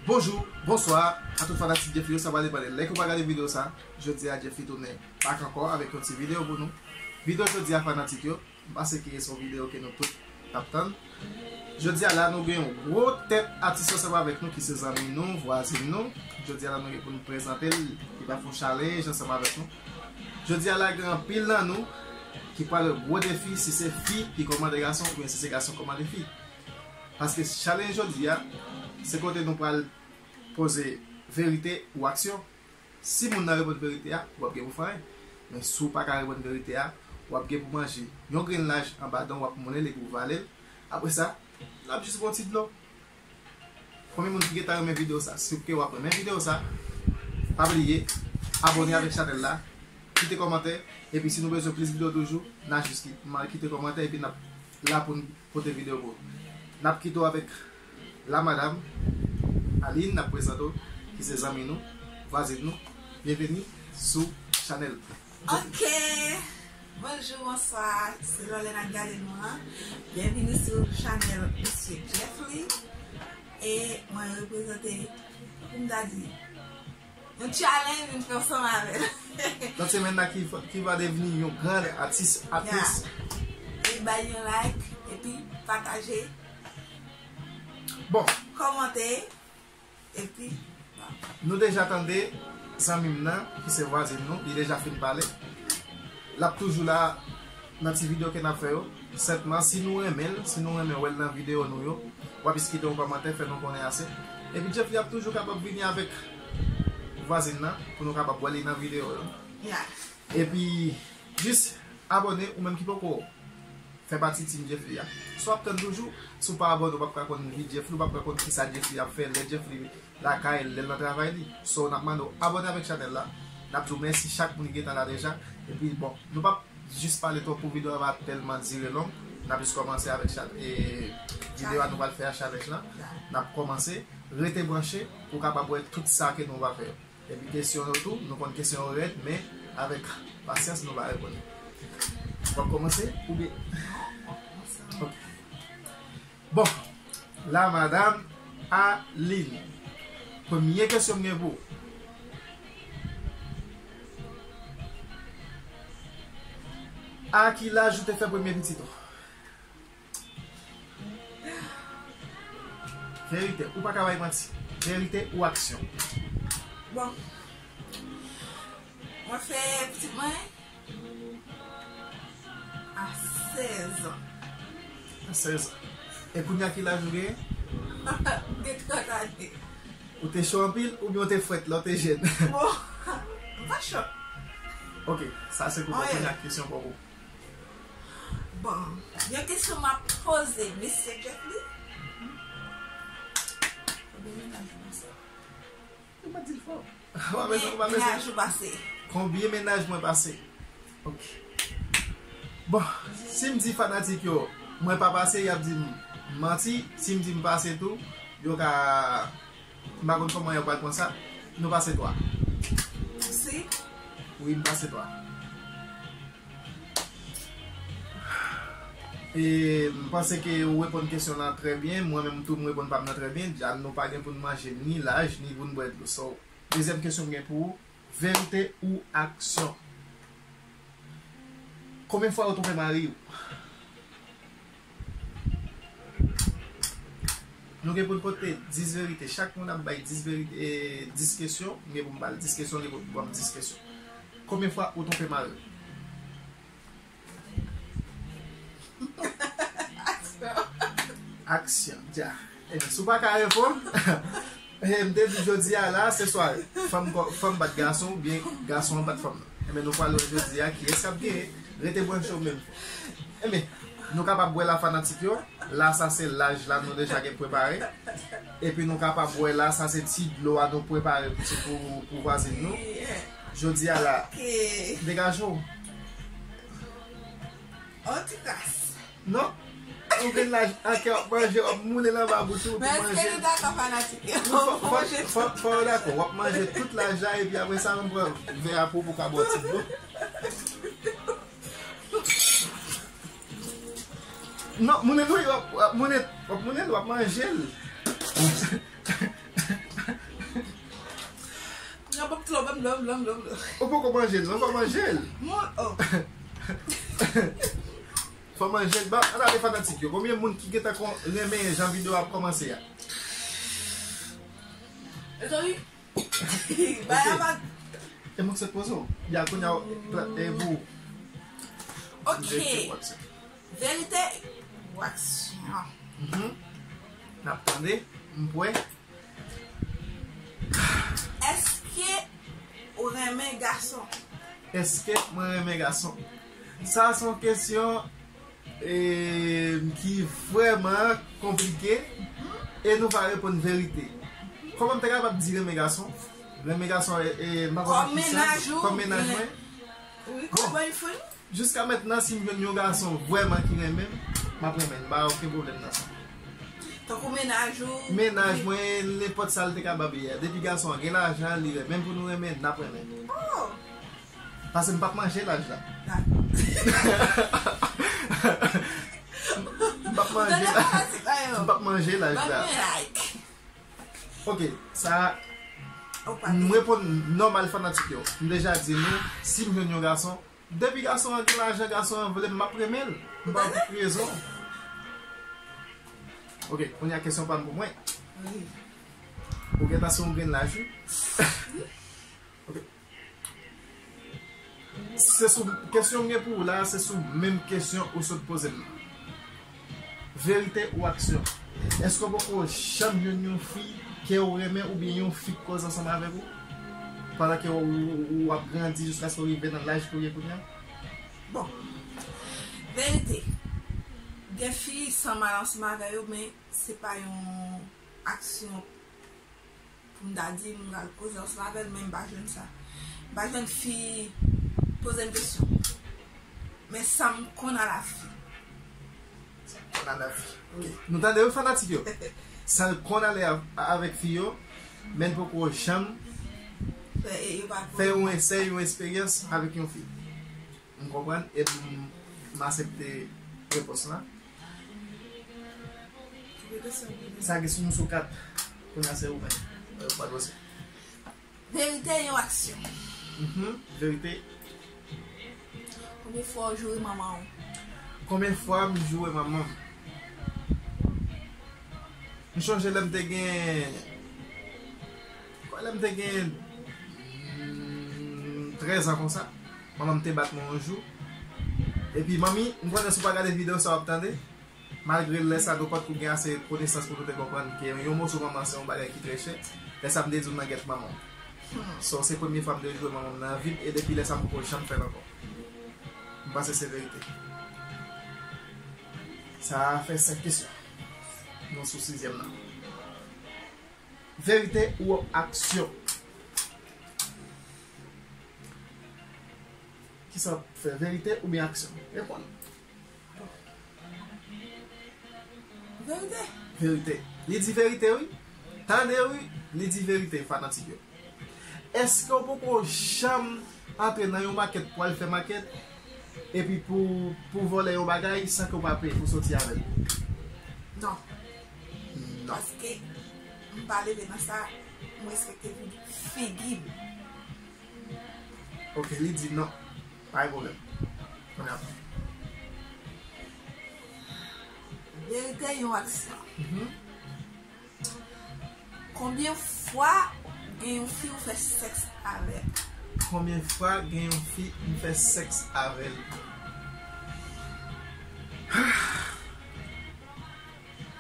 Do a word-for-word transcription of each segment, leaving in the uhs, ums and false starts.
Bonjou, bonswa a tout fanatik Jeffly yo, sa va depann de lè ke w va gade videyo sa. Jodi a, Jeffly tounen back ankò avèk yon ti videyo pou nou. Videyo jodi a, fanatik yo, m panse ke se yon videyo ke nou tout t ap tann. Jodi a la, nou gen yon gwo tèt atis ansanm avèk nou ki se zanmi nou, vwazin nou. Jodi a la, nou gen pou nou prezante l, li va fè yon challenge ansanm avèk nou. Jodi a la, gen anpil nan nou ki pral wè gwo defi si se fi ki kòmande gason oubyen si se gason kòmande fi. Paske challenge jodi a, se kote nou pral poze verite ou aksyon. Si moun nan reponn verite a, w ap gen pou fanyen. Men si w pa ka reponn verite a, w ap gen pou manje yon grenn laj anba dan w, w ap moulen l epi w vale l. Apre sa, n ap jis bwè yon ti dlo. Konbyen moun ki gentan renmen videyo sa? Si ke w ap renmen videyo sa, pa bliye abòne avèk chanèl la, kite kòmantè, epi si nou bezwen plis videyo toujou, n a jis ki-, ma-, kite kòmantè epi n ap la pou n pote videyo pou ou. N ap kite w avèk la madam Aline, n ap prezante w, ki se zanmi nou, vwazin nou. Byenveni sou chanèl. Ok. Bonjou, bonswa. Se lò lè n ap gade nou an. Byenveni sou chanèl Mesye Jeffly. E mwen reprezante, pou m ta di, yon challenge m fè ansanm avè l. Nan semèn nan ki, ki va devni yon gran atis, aktris. Yeah. E bay yon like, epi pataje. Bon. Kòmante, epi. Nou deja tande zanmi m nan, ki se vwazin nou, li deja fin pale. L ap toujou la nan ti videyo ke n ap fè yo. Sètman, si nou renmen l, si nou renmen wè l nan videyo nou yo, w ap jis kite yon kòmantè, fè nou konnen ase. Epi Jeffly ap toujou kapab vini avèk vwazin nan pou nou kapab wè li nan videyo yo. Yeah. Epi, jis abòne, ou menm ki poko fè pati Team Jeffly a. Si w ap tann toujou, si w pa abòne, ou p ap ka konn vi Jeffly, ou p ap ka konn kisa Jeffly ap fè lè Jeffly lakay, lè l nan travay li. So, n ap mande w abòne avèk chanèl la. N ap di w mèsi chak moun ki gentan la deja. Epi, bon, nou p ap jis pale twòp pou videyo a pa tèlman dire long. N ap jis kòmanse avèk chan-, e, videyo a nou pral fè a, challenge lan. N ap kòmanse. Rete branche pou w kapab wè tout sa ke nou va fè yo. Epi kesyon yo tou, nou konn kesyon yo rèd, men avèk pasyans nou va reponn. W ap kòmanse oubyen? Ok. Bon, la madam Aline. Premye kesyon m gen pou ou. A ki laj ou te fè premye pitit ou? Verite, ou pa ka bay manti. Verite ou aksyon? Bon. Mwen fè pitit mwen a sèz an. A sèz an. E kounye a ki laj ou genyen? M gen trant ane. Ou te cho anpil oubyen ou te frèt lè w te jèn? Bon, m pa cho. Ok, sa se pou ou. Kounye a kesyon pou ou. Bon, yon kesyon m ap poze mesye Jeffly. Konbyen mennaj ou pase? Ou pa di l fò. Ou pa bezwen, ou pa bezwen. Konbyen mennaj ou pase? Konbyen mennaj mwen pase? Ok. Bon, si m di fanatik yo mwen pa pase, y ap di m manti. Si m di m pase tou, yo ka M pa konn kòman yo pral pran sa. Nou pase twa. Si? Wi, m pase twa. E m panse ke ou reponn kesyon lan trè byen. Mwen menm tou, m reponn pa m nan trè byen. Dja nou pa gen pou n manje ni laj, ni pou n bwè dlo. So, dezyèm kesyon m gen pou ou, verite ou aksyon? Konbyen fwa ou twonpe mari w? Nou gen pou n pote dis verite. Chak moun ap bay dis verite, e, dis kesyon. M gen pou m ba l dis kesyon, li pou ban m dis kesyon. Konbyen fwa ou twonpe mari w? Aksyon, dja. Ebyen, si w pa ka reponn, e, m te di jodi a la, se swa fanm kò-, fanm bat gason, oubyen gason an bat fanm nan. Ebyen, nou pral wè jodi a kiyès k ap genyen. Rete branche w menm. Ebyen, nou kapab wè la fanatik yo. La, sa se laj la nou deja gen prepare. Epi nou kapab wè la, sa se ti dlo a nou prepare pou, pou, pou vwazin nou. Jodi a la, degaje w. Yon ti kras. Non. Ou gen laj akè w ap manje, w ap moulen l anba bouch ou, w ap manje. Men èske nou dakò fanatik yo? Non, fò, fò, fò, fò yo dakò. W ap manje tout laj la, epi apre sa, menm pran vè a pou, pou w ka bwè yon ti dlo. Non, moulen wi, w ap, w ap moulen, w ap moulen l, w ap manje l. Blom, blom, blom, blom, blom. Ou poko manje l, non? Fò manje l. Mon, oh. Fò manje l. Ba, ann ale fanatik yo. Konbyen moun ki gentan kon renmen jan videyo a ap kòmanse a? Mezanmi. Bay a pa. E mwen ki sot poze w. Ya, kounye a, pla- e pou. Ok. Verite ou aksyon? Mhm. N ap tande. M pwè. Èske ou renmen gason? Èske mwen renmen gason? Sa se yon kesyon e, ki vrèman konplike e nou va reponn verite. Kòman m te kapab di renmen gason? Renmen gason, e, e, m pa konn Kòm ki sa, mennaj ou, kòm mennaj e, mwen. Wi, kòm boyfriend? Jiska mentnan, si m jwenn yon gason vrèman ki renmen m, m ap renmen l. M pa gen okenn pwoblèm nan sa. Tankou mennaj ou? Mennaj mwen, nenpòt sa l te kapab ye a. Depi gason an gen lajan, li renmen pou nou renmen, n ap renmen. Oh. Paske m p ap manje laj la. Dakò. M p ap manje laj. M p ap manje laj la. Ban m like. Ok, sa Ou pa m reponn nòmal fanatik yo. M deja di nou, si m jwenn yon gason, depi gason an gen lajan, gason an vle m, m ap renmen l. M pa gen rezon. Ok, kounye a kesyon pa m pou mwen. Wi. Ou gentan se yon grenn laj, wi. Ok. Se sou kesyon m gen pou ou la, se sou menm kesyon ou sot poze m. Verite ou aksyon? Èske w poko janm jwenn yon fi ke w renmen oubyen yon fi k koze ansanm avèk ou? Pandan ke w, w, w ap grandi jiskaske w rive nan laj ke w ye kounye a? Bon. Verite. Gen fi sanmal ansanm avè yo, men se pa yon aksyon pou m ta di m pral koze ansanm avè l, men m pa jwenn sa. M pa jwenn fi poze m kesyon. Men sa m konn a la fi. Konn a la fi. Ok. Nou tande wi fanatik yo. Sa l konn ale av- avèk fi yo, men l poko janm Fè, e, yo pa fè yon esèy, yon eksperyans avèk yon fi. M konprann e m, m aksepte repons la. Sa gen sou nou sou kat. Kounye a se ou menm. Euh, pa dwose. Verite yon aksyon. Mhm. Verite. Konbyen fwa ou joure manman ou? Konbyen fwa m joure manman m? M chonje lè m te gen, kwè lè m te gen mm, trèz an konsa. Manman m te bat mwen yon jou. Epi manmi, m konnen si w pa gade videyo sa w ap tande. Malgre lè sa nou pa t ko gen ase konesans pou nou te konprann ke yon moso manman se yon bagay ki trè chè. Lè sa m te di w nan gèt manman w. So, se premye fwa m te joure manman m nan vi m e depi lè sa m poko janm fè l ankò. M panse se verite. Sa fè senk kesyon. Nou sou sizyèm nan. Verite ou aksyon? Kisa w ap fè, verite oubyen aksyon? Reponn. Verite. Verite. Li di verite wi. Tande wi, li di verite fanatik yo. Èske w poko janm antre nan yon makèt pou al fè makèt epi pou pou vòlè yon bagay san ke w pa peye pou soti avè l? Non. Non. Paske m pa leve nan sa, m respekte figi m. Ok, li di non. Pa gen pwoblèm. Kounye a. Verite yon aksyon. Mhm. Konbyen fwa gen yon fi ou fè sèks avè l? Konbyen fwa gen yon fi m fè sèks avè l?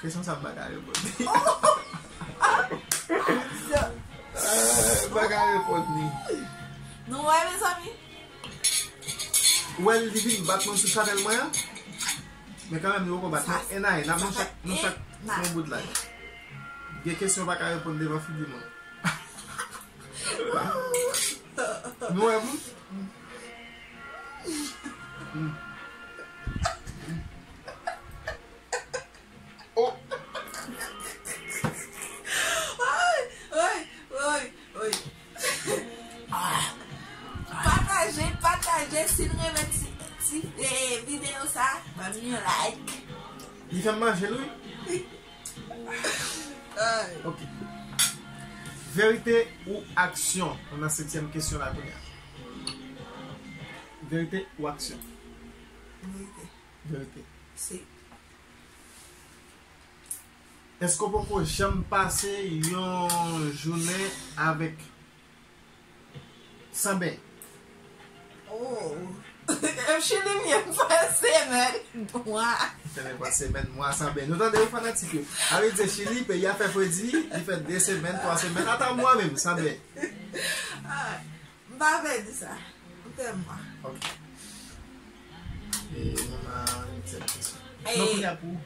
Kesyon sa m pa ka reponn. Ah, m pa ka reponn li. Nou wè, mezanmi? Ou wè li vin bat mwen sou chanèl mwen an? Men kanmenm li poko bat mwen. Enaye, n ap nou chak, nou chak fè yon bout laj. Gen kesyon pa ka reponn devan figi mwen. Nou wè moun? Oh. Oy, oy, oy, oy. Pataje, pataje, si n renmen ti, ti eh, videyo sa, ban m yon like. Li fè m manje l wi. Ay. Ok. Verite ou aksyon? Nou nan setyèm kesyon la kounye a. Verite ou aksyon? Verite. Verite. Se. Èske w poko janm pase yon jounen avèk san ben? Oh. Chili m ye m fè semèn, mwa. Fè menm pa semèn, mwa san ben. Nou tande yo fanatik yo. A vle di Chili, peyi a fè fredi, li fè de semèn, twa semèn, ata mwa menm, san ben. Ah, m pa vle di sa. M fè mwa. Ok. E nou nan yon sèl kesyon. E- Non, kounye a pou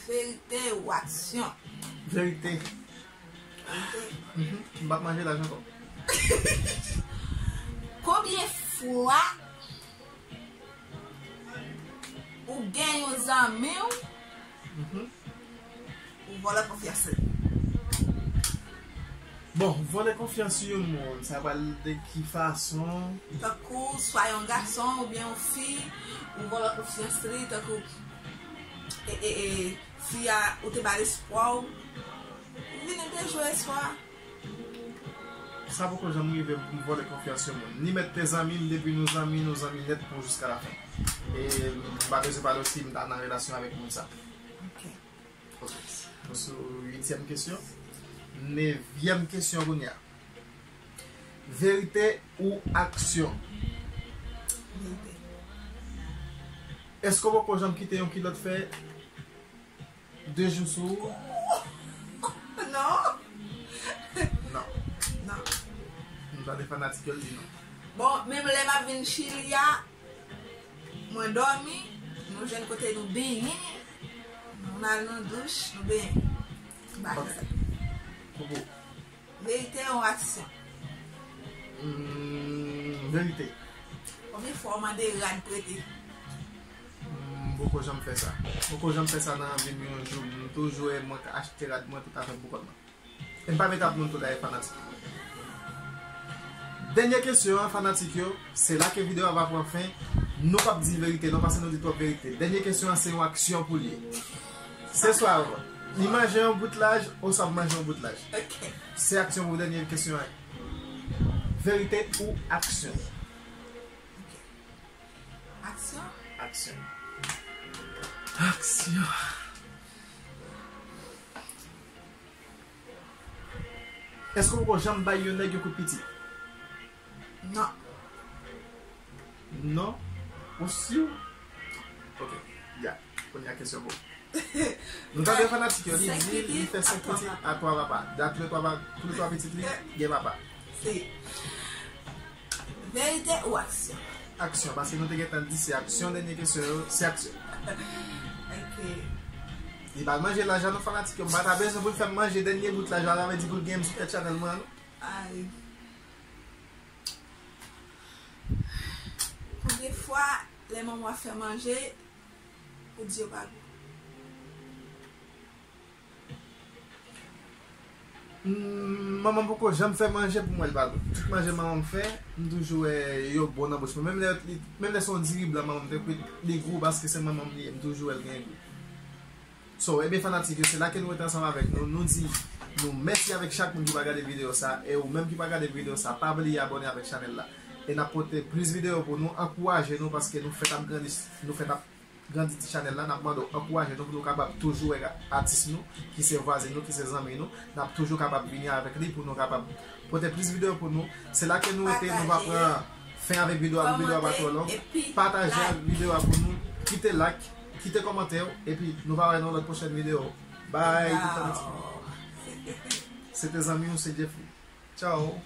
Verite ou aksyon? Verite. Verite. Mhm. M p ap manje laj ankò. Konbyen fwa ou gen yon zanmi w, Mhm. ou vòlè konfyans li? Bon, vòlè konfyans yon moun, sa pral de ki fason? Tankou swa yon gason oubyen yon fi, ou vòlè konfyans li, tankou e, e, e, fi a, ou te ba l espwa w, ou vin dejwe espwa a. Sa poko janm rive m pou m vòlè konfyans yon moun. Ni mèt te zanmi m, depi nou zanmi, nou zanmi nèt pou jiska lafen. E m pa bezwen pale w si m ta nan relasyon avèk moun sa. Ok. Ok. Nou sou uityèm kesyon. Nevyèm kesyon kounye a. Verite ou aksyon? Verite. Èske w poko janm kite yon kilòt fè de jou sou ou? Non. Non. Non. M tande fanatik yo l di non. Bon, menm lè m ap vin Chili a, mwen dòmi, nou jwenn kote nou benyen, nou al nan douch, nou benyen. M pa fè sa. Popo. Verite ou aksyon? Hmm, verite. Konbyen fwa w mande rad prete? M poko janm fè sa. M poko janm fè sa nan vi m yon jou. M toujou wè mwen ka achte rad mwen tout afè m pou kont mwen. E m pa met ap moun tou dayè fanatik. Dènye kesyon an, fanatik yo, se la ke videyo a va pran fen. Nou p ap di verite non, paske nou di twòp verite. Dènye kesyon an, se yon aksyon pou l ye. Se swa li manje yon bout laj, oswa m manje yon bout laj. Ok. Se aksyon pou dènye kesyon an. Verite ou aksyon? Aksyon? Aksyon. Aksyon. Èske w poko janm bay yon nèg yon kout pitit? Non. Non? Ou si? Ok. Ya. Kounye a kesyon pou ou. Nou tande fanatik yo, li di li fè senk pitit a twa papa. Dat le twa pa-, pou le twa pitit li, gen papa. Se verite ou aksyon? Aksyon, paske nou te gentan di se aksyon, dènye kesyon yo, se aksyon. Ok. Li ba l manje laj la non fanatik yo, m pa ta bezwen pou l fè m manje dènye bout laj la, sa vle di pou l gen m sou tèt chanèl mwen an non. Ay. Konbyen fwa lè manman w ap fè manje, ou di yo pa gou? Hmm, manman m poko janm fè manje pou m wè l pa gou. Tout manje manman m fè, m toujou wè yo bon nan bouch mwen. Menm lè, li, menm lè se yon diri blan manman m te kwit, li gou paske se manman m li ye, m toujou wè l gen gou. So, ebyen fanatik yo, se la ke nou rete ansanm avèk nou. Nou di nou mèsi avèk chak moun ki pa gade videyo sa. E ou menm ki pa gade videyo sa, pa bliye abòne avèk chanèl la. E n ap pote plis videyo pou nou, ankouraje nou paske nou fèk ap grandi, nou fèk ap grandi ti chanèl la, n ap mande w ankouraje nou pou nou kapab toujou wè atis nou, ki se vwazen nou, ki se zanmi nou, n ap toujou kapab vini avèk li pou nou kapab pote plis videyo pou nou. Se la ke nou rete, nou va pran fen avèk videyo a pou videyo a pa twò long. Pataje videyo a pou nou, kite like, kite kòmantè, epi nou va wè nan lòt pwochèn videyo. Bye, tout fanatik. Se te zanmi w, se Jeffrey. Tchao.